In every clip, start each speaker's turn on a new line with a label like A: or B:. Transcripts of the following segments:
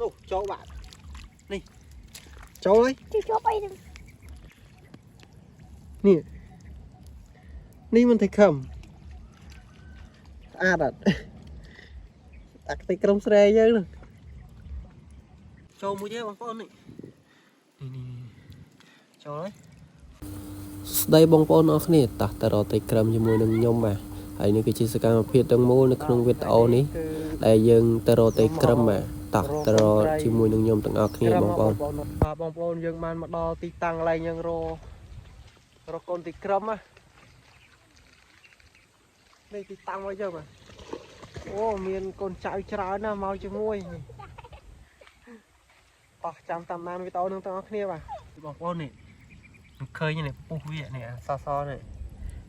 A: នោះចូលបាក់នេះចូលហើយ
B: ជាប់អីហ្នឹង
A: នេះនេះមិនថៃខំស្អាតអត់អាខ្ទេចក្រុមស្រែយើងហ្នឹងចូលមួយទេបងប្អូននេះនេះនេះចូលហើយ
C: ស្ដីបងប្អូនអរគ្នាតោះទៅរកត្រីក្រឹមជាមួយនឹងខ្ញុំបាទហើយនេះគឺជាសកម្មភាពទាំងមូលនៅក្នុងវីដេអូនេះដែលយើងទៅរកត្រីក្រឹមបាទតោះទៅរកជាមួយនឹងខ្ញុំទាំងអស់គ្នាបងប្អូន
A: បាទបងប្អូនយើងបានមកដល់ទីតាំងកន្លែងយើងរករកកូនទីក្រឹមណានេះទីតាំងមកយើងបាទអូមានកូនចៅច្រើនណាស់មកជាមួយអស់ចាំតាមដានវីដេអូនឹងទាំងអស់គ្នាបាទបងប្អូននេះខ្ញុំឃើញនេះពុះវានេះអាសសនេះ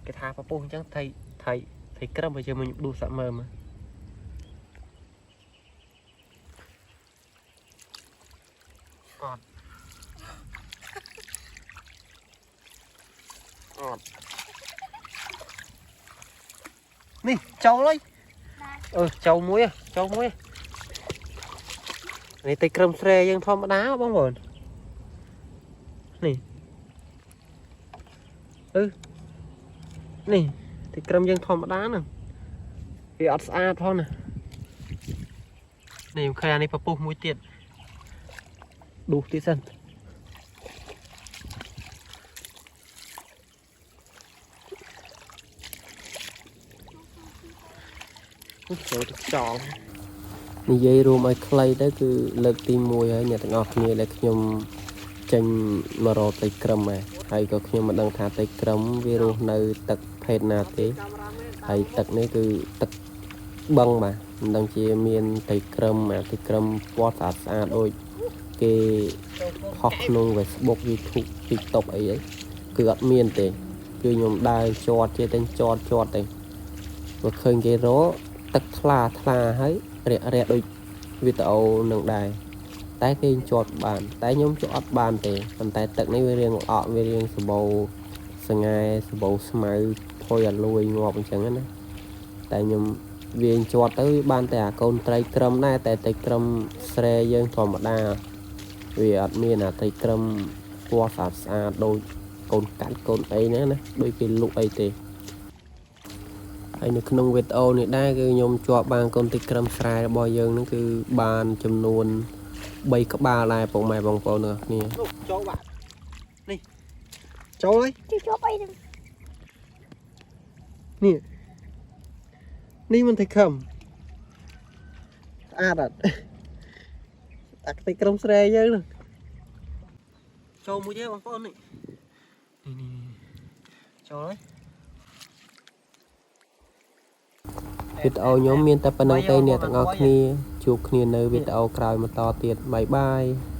A: គេថាពពុះអញ្ចឹងថៃថៃថៃក្រឹមបើយើងមកដួសសាក់មើលមើលអត់អត់នេះចូលហើយអឺចូលមួយហ៎ចូលមួយហ៎នេះតែក្រឹមស្រែយើងធម្មតាបងប្អូននេះអឺនេះតែក្រឹមយើងធម្មតាហ្នឹងវាអត់ស្អាតផងណានេះខ្ញុំឃើញអានេះពពុះមួយទៀតដួសទៀតសិន ចូលទៅចោល
C: និយាយរួមឲ្យខ្លីទៅគឺលើកទី1ហើយអ្នកទាំងអស់គ្នាដែលខ្ញុំចេញមករកត្រីក្រឹមបាទហើយក៏ខ្ញុំមិនដឹងថាត្រីក្រឹមវារស់នៅទឹកភេទណាទេហើយទឹកនេះគឺទឹកបឹងបាទមិនដឹងជាមានត្រីក្រឹមអាត្រីក្រឹមពណ៌ស្អាតស្អាតដូចគេផុសក្នុង Facebook YouTube TikTok អីអីគឺអត់មានទេ គឺខ្ញុំដើរជាត់ចេះតែជាត់ជាត់ទេបើឃើញគេរកទឹកថ្លាថ្លាហើយ រាក់រាក់ដូចវីដេអូនឹងដែរតែគេជាប់បាន តែខ្ញុំជាប់អត់បានទេប៉ុន្តែទឹកនេះវារៀងល្អក់វារៀងសម្បូរសង្ហែសម្បូរស្មៅផុយអាលួយងាប់អញ្ចឹងណាតែខ្ញុំវាជាប់ទៅវាបានតែអាកូនត្រីក្រឹមដែរតែត្រីក្រឹមស្រែយើងធម្មតាវាអត់មានអាត្រីក្រឹមពណ៌ស្អាតស្អាតដូចកូនកាត់កូនអីហ្នឹងណាដូចគេលក់អីទេ ហើយនៅក្នុងវីដេអូនេះដែរគឺខ្ញុំជាប់បានកូនទីក្រឹមស្រែរបស់យើងហ្នឹងគឺបានចំនួន3ក្បាលដែរពុកម៉ែបងប្អូនទាំងអស់គ្នា
A: នោះចូលបាក់នេះចូលហើយ
B: ជាប់អីហ្នឹង
A: នេះនេះមិនថៃខំស្អាតអត់អាខ្ទេចក្រុមស្រែយើងហ្នឹងចូលមួយទេបងប្អូននេះនេះនេះចូលហើយ
C: វីដេអូខ្ញុំមានតែប៉ុណ្្នឹងទេអ្នកទាំងអស់គ្នាជួបគ្នានៅវីដេអូក្រោយបន្តទៀតបាយបាយ។